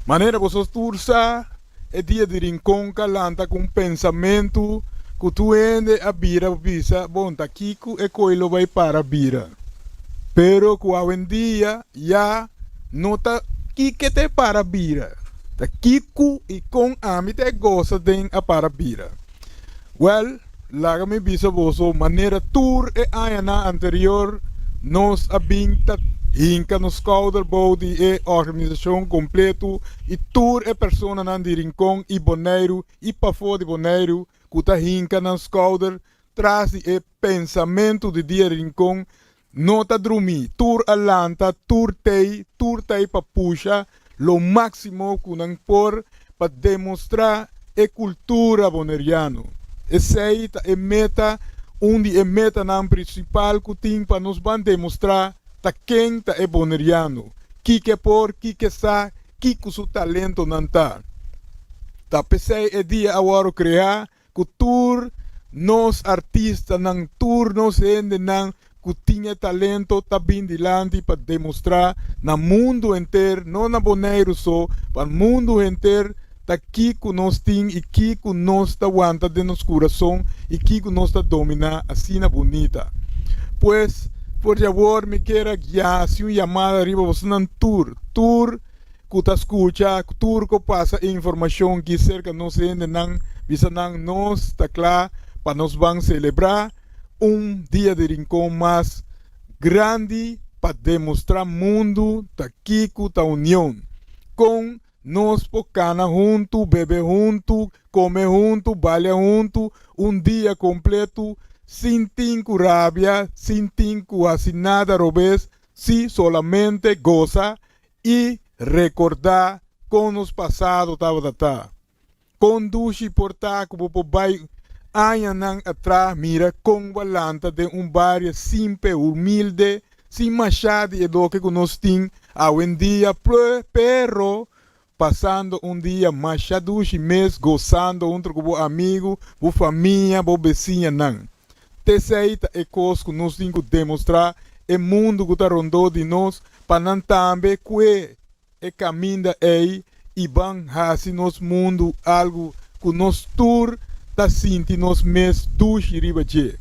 Manera boso tur sa, e Dia di Rincon a lanta ku un pensamentu ku tur hende a bira bisa, bon, ta kiko e kos lo bai para bira. Pero ku awendia ya no ta kiko ta para bira. Ta kiko i kon ami ta gosa den a para bira. Well, laga mi bisa boso, manera tur e añanan anterior nos a bin ta hinka nos skouder bou di e organisashon kompleto i tur e personanan di Rincon i Boneiru i pafó di Boneiru ku ta hinka nan skouder tras di e pensamentu di Dia Rincon no ta drumi, tur a lanta, tur tei, tur tei pa pusha lo máksimo ku nan por pa demostrá e kultura boneriano. Esei ta e meta, un di e metanan prinsipal ku tin pa nos ban demostrá ta ken ta e boneriano. Kiko e por, kiko e sa, kiko su talentonan ta. Ta p'esei e dia a wòrdu kreá ku tur nos artistanan, tur nos hendenan ku tin e talento ta bin dilanti pa demostrá na mundu henter, no na Boneiru so, pa mundu henter ta kiko nos tin i kiko nos ta wanta den nos kurason i kiko nos ta dominá asina bunita. Pues, for di awor mi kier a hasi un yamada riba bosonan tur, tur ku ta skucha, tur ku pasa e informashon ki serka nos hendenan, bisa nan nos ta kla pa nos ban selebrá un Dia di Rincon mas grandi pa demostrá mundu ta kiko ta union. Kon nos por kana huntu, bebe huntu, kome huntu, balia huntu un dia kompleto sin tin ku rabia, sin tin ku hasi nada robes, si solamente gosa i rekordá kon nos pasado tabata ta. Kon dushi por ta ku bo por bai añanan atras mira kon bo a lanta den un bario simpel, humilde, sin mashá di e loke ku nos tin awendia, pero pasando un dia masha dushi mes, gosando huntu ku bo amigu, bo famia, bo besiñanan. T'esei ta e kos ku nos tin ku demostrá e mundu ku ta rondó di nos pa nan tambe kue e kaminda ei i ban hasi nos mundu algu ku nos tur ta sinti nos mes dushi riba dje.